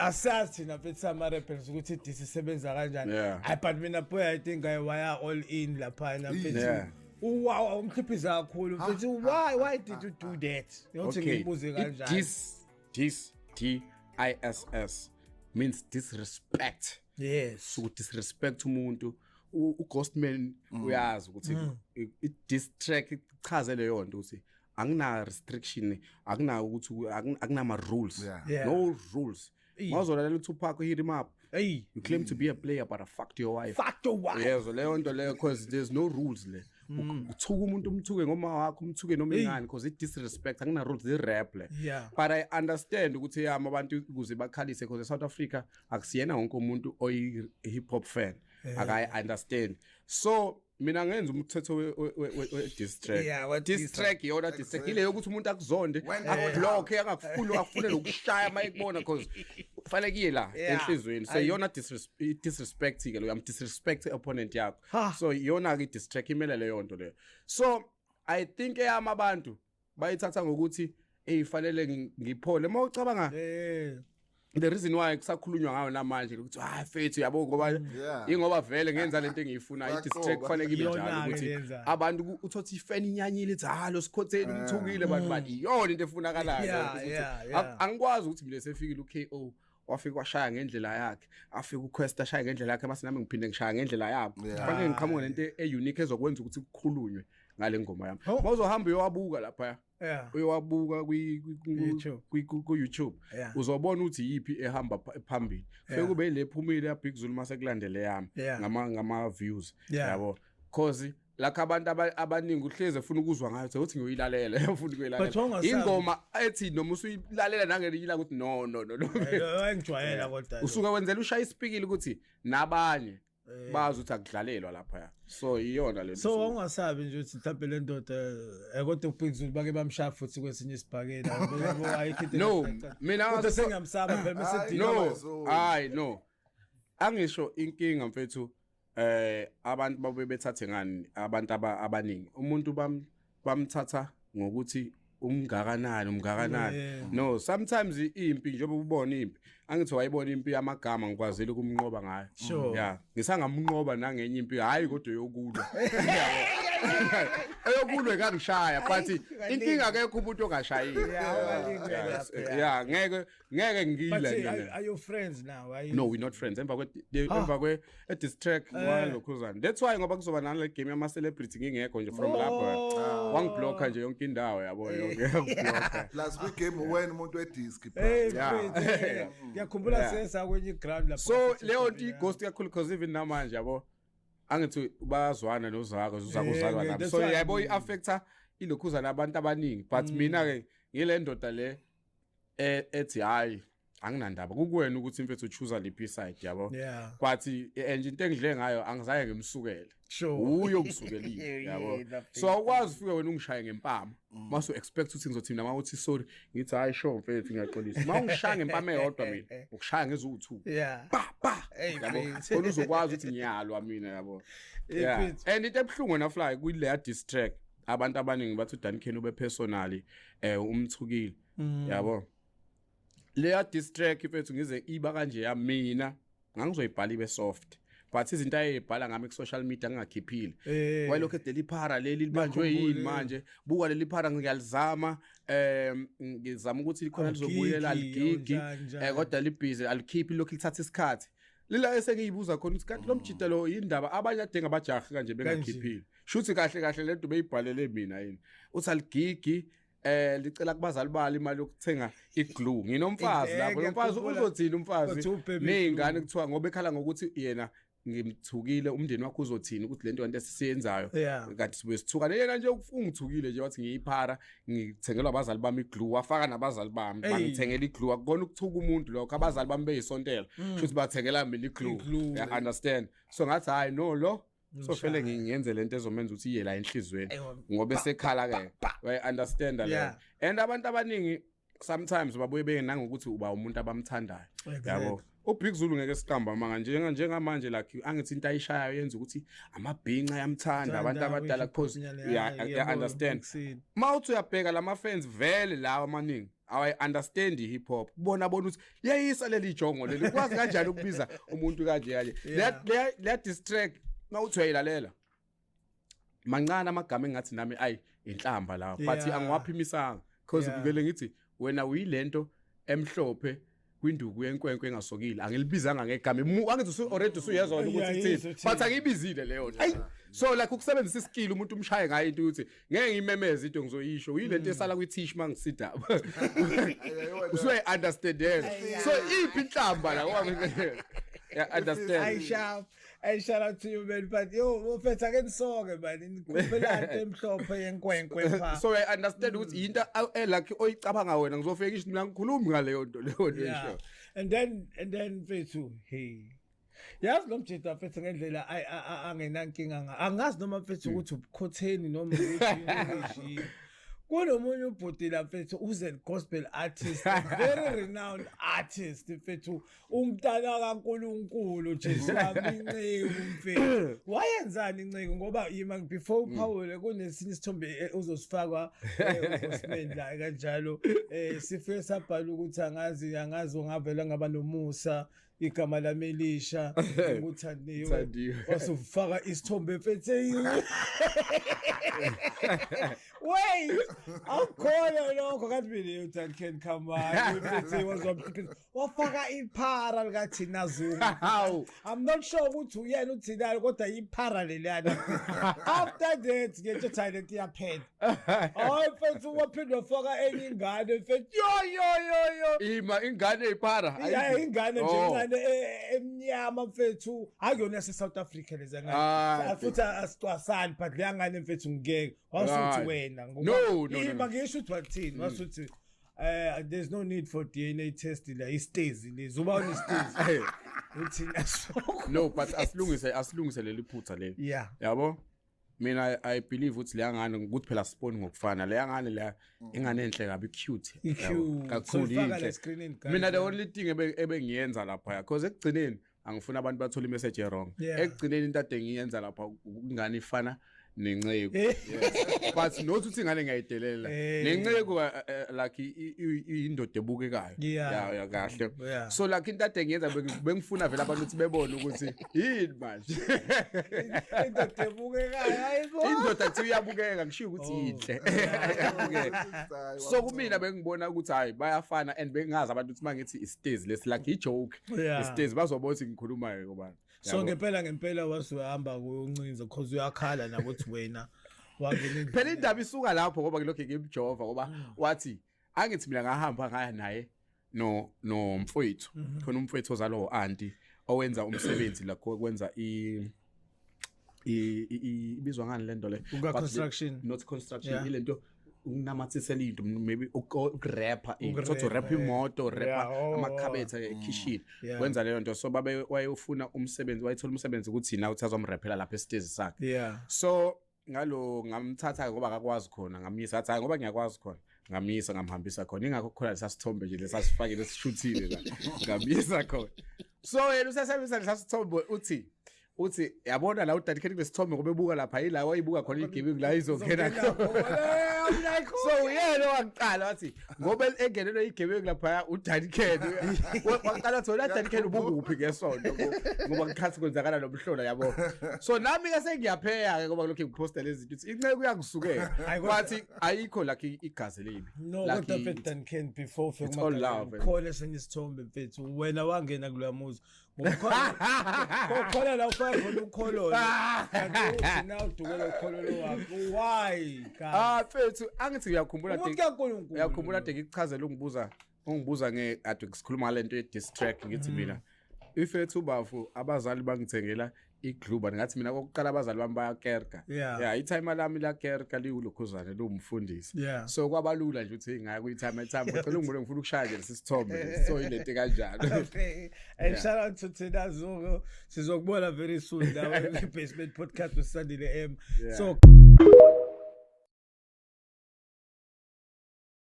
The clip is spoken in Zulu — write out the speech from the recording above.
Asazi thina mfethu ama-rappers ukuthi i-diss isebenza kanjani. Yeah. Ayi, but mina boy, I think I waya all in laphana, mfethu. Yeah. Wow, umkhiphiza kakhulu, mfethu. Why did you do that? Yothi ngibuze kanjani. Dis, dis, D I S S means disrespect. Yes. So disrespect umuntu. UGhostman uyazi ukuthi i diss track ichaze leyo nto ukuthi angina restriction, akuna ukuthi akunama rules. Yeah. No rules. Ey. Mawuzolalela uTupac, hit him up. Hey. You claim to be a player, but I fucked your wife. Fuck your wife. Yezwa leyo nto leyo, because there's no rules le. Uthuka umuntu, umthuke ngoma wakho, umthuke noma Hey. ingani, because it disrespect, akuna rules, i rap le. Yeah. But I understand ukuthi yami abantu ukuze bakhalise, because eSouth Africa akusiyena wonke umuntu oyi hip hop fan. Akayi understand. So mina ngenza umthetho we diss track. Yeah, what diss diss track iyona diss track ile yokuthi umuntu akuzonde, When akublock, angakufuni, akufune nokushaya mayekubona, because kufanele kuye la Yeah. enhlizweni. So iyona disrespect ke lo, am disrespect opponent yakho. Ha. So iyona ke diss track, imele leyo nto leyo. So I think eyami abantu bayithatha ngokuthi eyifanele ngiphole mawucabanga. Eh. The reason why kusakhulunywa ngayo namanje ukuthi hayi fethu, yabo, ngoba ingoba vele ngenza lento engiyifunayo, i-diss track kufanele ibe njalo Iyona-ke ukuthi lenzayo. abantu uthothi ifan inyanyile, ithi ha lo Sikhotheni umthukile bantu, bathi iyona into efunakalayo ukuthi angikwazi ukuthi mina sefikile uKO, wafika washaya ngendlela yakhe, afika uQuest ashaya ngendlela yakhe, mase nami ngiphinde ngishaya ngendlela yabo. Yeah. Kufanele ngiqhamuke nento e-unique ezokwenza ukuthi kukhulunywe ngale ngoma yami. Oh. Mawuzohamba uyowabuka lapha, uyowabuka YouTube. ku YouTube, uzobona ukuthi yipi ehamba phambili. Fike kube ile phumile ya Big Zulu, mase kulandele yami ngama views, yabo, cause lakho abantu abaningi uhleze efuna ukuzwa ngayo ukuthi ngiyoyilalela, ufuna But ukuyilalela wawungasabi. ingoma ethi noma usuyilalela nangelinye ilanga ukuthi no, no, no, no. Engijwayela kodwa lo. Usuke wenzela ushaya isipikile ukuthi nabanye bazi ukuthi akudlalelwa lapha, so iyona le. So wawungasabi nje ukuthi mhlawumbe le ndoda, kodwa uBig Zulu bake bamshaya futhi kwesinye isibhakela, yabo, ayikho into No, engacaca. mina Kodwa sengiyamsaba phela mase Hayi, dina. No, So- hayi, no, angisho inkinga mfethu, abantu babe bethathe ngani, abantu abaningi umuntu bamthatha ngokuthi umngakanani, umngakanani. Yeah. No, sometimes impi, njengoba ubona impi, angithi wayibona impi yamagama, ngikwazile ukumnqoba ngayo. Sure. Yeah, ngisangamnqoba nangenye impi, hayi, kodwa yokulwa, eyokulwa ikangishaya, but inkinga akekho umuntu ongashayile. Yeah, awukalingwe lapho, yeah. Yeah, ngeke But ngile say, mina. are you friends now? Are you No, we're not friends. Emva kwe diss track walokhuzana. That's why ngoba kuzoba nale game yama celebrity ngingekho nje from lapho. Oh. Wangiblocka nje yonke indawo, yabo, yonke yangiblocka. Plus kwi-game wena umuntu we-disk, bro. Hey, Yeah. mfethu, ngiyakhumbula sesa kwenye ground lapho. So leyo nto i-ghost kakhulu, because even namanje, yabo, angithi bayazwana nozako, uzako uzalwa Yeah, nami. that's So why- yabo, i-affecta ilokhuzana abantu abaningi, but mina ke ngile ndoda le ethi hayi, anginandaba, kukuwena ukuthi mfethu uchoose liphi side, yabo. Yeah. But and into engidle ngayo, angizange ngimsukele. Sure. Uyo ngisukelile, yabo. Yeah. So awukwazi ufike wena ungishaye ngempama, mase expect ukuthi ngizothi mina mawuthi sorry ngithi hayi sure mfethu, ngiyaxolisa. Mawungishaya ngempama eyodwa, mina ukushaya ngeziwu2. Yeah. Pa pa. Hey, Yabo, mfethu. khona uzokwazi ukuthi ngiyalwa mina, yabo. Hey, Yeah. mfethu. And into ebuhlungu na fly kuyileya diss track, abantu abaningi bathi uDuncan ube personally umthukile, yabo. Leya diss track mfethu, ngize iba kanje ya, mina ngangizoyibhala ibe soft, but izinto ayebhala ngami ku social media ngingakhiphile, wayelokhu edela iphara leli libanjwe yini Ngiyakhumbula. manje, buka leli phara, ngiyalizama, ngizama ukuthi likhona Aligigi, lizobuyela, aligigi. onjani, njani. Kodwa libhizi, alikhiphi, lokhu lithatha isikhathi lila esengiyibuza khona ukuthi kanti lo mjita lo yindaba abanye ade ngabajahi kanje bengakhiphile, shuthi kahle kahle lento beyibhalele mina yini, uthi aligigi, licela kubazali balo imali yokuthenga iglue, nginomfazi lapho, lo mfazi Ngiyakhumbula. uzothini umfazi Uthi ubhema ney'ngane iglue. kuthiwa ngoba ekhala ngokuthi yena ngimthukile, umndeni wakhe uzothini ukuthi lento kanti esisiyenzayo Yeah. kanti sibuye sithuka yena nje, ungithukile nje, wathi ngiyiphara, ngithengelwa abazali bami iglue, wafaka nabazali bami. Ey. Bangithengela iglue, akukona ukuthuka umuntu lokho, abazali bami beyisontela, shuthi bathengela mina iglue. Iglue. Yeah, understand? So ngathi hayi no, lo so vele ngingenze lento ezomenza ukuthi iye la enhlizweni Ewa, ngoba esekhala ke, uyayi understand leyo. Yeah. And abantu abaningi sometimes babuye bengenangokuthi uba umuntu abamthandayo, yabo. UBig Zulu ngeke siqamba manga njengamanje, like angithi into ayishayayo yenza ukuthi amabhinca ayamthanda, abantu abadala, because yeah, understand, mawuthi uyabheka lama fans vele lawa amaningi. I understand hip hop kubona bona ukuthi liyayisa leli jongo leli ukwazi kanjani ukubiza umuntu kanje kanje le diss track mawuthi uyayilalela mancane amagama engathi nami ayi inhlamba la but angiwaphimisanga because ngivele ngithi wena uyilento emhlophe kwinduku yenkwenkwe engasokile angilibizanga ngegama angithi already usuyezwa ukuthi ithini but angiyibizile leyo nto. So like ukusebenzisa iskill umuntu umshaye ngayo into ukuthi ngeke ngimemeze into ngizoyisho uyilento esala kwi-tish mangisida usuye understand. So iphi inhlamba la ngoba yeah understand. I shout out to you man, but yo mfethu ake nisoke man nikhuphela into emhlophe yenkwenkwe pha. So I understand ukuthi into like oyicabanga wena ngizofika ngisho mina ngikhulumi ngaleyo nto leyo nto isho. And then mfethu hey yazi lo mjida mfethu ngendlela angenankinga angazi noma mfethu ukuthi ubukhotheni noma ukuthi kunomunye ubhuti la mfethu uze gospel artist, very renowned artist mfethu, umntana kaNkuluNkulu Jesu wami inceku mfethu. Wayenzani inceku ngoba yima before uphawule kunesinye isithombe uzosifakwa uGosman la kanjalo sifike sabhala ukuthi angazi ungavela ngaba nomusa igama lami elisha nguthandiwe wasufaka isithombe mfethu. Wait, awukhona lokho kathi mina uDuncan Khamani mfethu wazomphiphi wafaka iphara likaThina Zungu. I'm not sure ukuthi uyena uThina kodwa iphara lelana. After that ke talent iyaphela. Hayi mfethu waphinda wafaka enye ingane mfethu. Yo ima ingane iphara. Yeah ingane nje ingane emnyama mfethu akuyona yase South Africa leza ngane futhi asicwasani but leya ngane mfethu ngeke wasuthi wena ngoba ima ngisho ukuthi wathini wasuthi there's no need for DNA test la istezi lezi uba unestezi uthi asokho. No but asilungise leli phutha leli. Yabo mina I believe ukuthi leya ngane ukuthi phela sibone ngokufana leya ngane leya ingane enhle kabi cute kakhulu inhle. Mina the only thing ebengiyenza lapha because ekugcineni angifuna abantu bathole imessage wrong. Ekugcineni into ade ngiyenza lapha ingane ifana nenceku. But not ukuthi ingane ngiyayidelela nenceku like indoda ebukekayo ya kahle. So like into ade ngiyenza bengifuna vele abantu ukuthi bebone ukuthi yini manje indoda ebukekayo. Hayibo indoda kuthi uyabukeka ngisho ukuthi inhle iyabukeka. So kumina bengibona ukuthi hayi bayafana and bengazi abantu ukuthi mangithi istezi lesi like i joke istezi bazobona ukuthi ngikhulumayo ngoba. So ngempela wasuhamba kuyoncinza because uyakhala nakuthi wena wangena phela indaba isuka lapho ngoba ngilokho ngimjova ngoba wathi angithi mina ngahamba ngaya naye no mfowethu khona umfowethu ozalo auntie owenza umsebenzi la kwenza ibizwa ngani lento le construction not construction ilento ukunamathisela into maybe ukurapper into to wrap imoto wrapper amakhabethe ekitchen wenza leyo nto. So babe wayefuna umsebenzi wayithola umsebenzi ukuthi yena uthi azomraphela lapha esitezi sakhe. So ngalo ngamthatha ngoba akakwazi khona ngamyisa athi hayi ngoba ngiyakwazi khona ngamyisa ngamhambisa khona ingakho khona lesasithombe nje lesasifakile sishuthile la ngamyisa khona. So yena usasebenzisa lesasithombe uthi yabona la uDuncan kulesithombe ngoba ebuka lapha yila wayibuka khona igebengu la izongena khona. So yena waqala wathi ngoba engenelwe igebengu lapha uDuncan waqala wathi wena Duncan ubukuphi ngesonto ngoba ngikhathi kwenzakala nomhlola yabo. So nami ke sengiyapheya ke ngoba lokho ngipostela izinto ukuthi inceku uyangisukela wathi ayikho like igazi leli. No kodwa mfethu Duncan before ufike khona esinye isithombe mfethu wena wangena kuloya muzi khona la ufaka khona ukhololo kanti now udukela ukhololo wakho why ah mfethu angithi uyakhumbula uyakhumbula de ngikuchazela ungibuza nge ade sikhuluma ngale nto ye diss track ngithi mina ifethu ubafu abazali bangithengela igluba ngathi mina kokuqala abazali bami bayakerka yeah itimer lami lakerka liwulokhuzane liwumfundisi. So kwabalula nje ukuthi ngaya kuyitimer time ngicela ungibone ngifuna ukushaya nje lesisithombe so ilento kanjalo. And shout out to Thina Zungu, sizokubona very soon la kwi Basement Podcast with Sandile M. So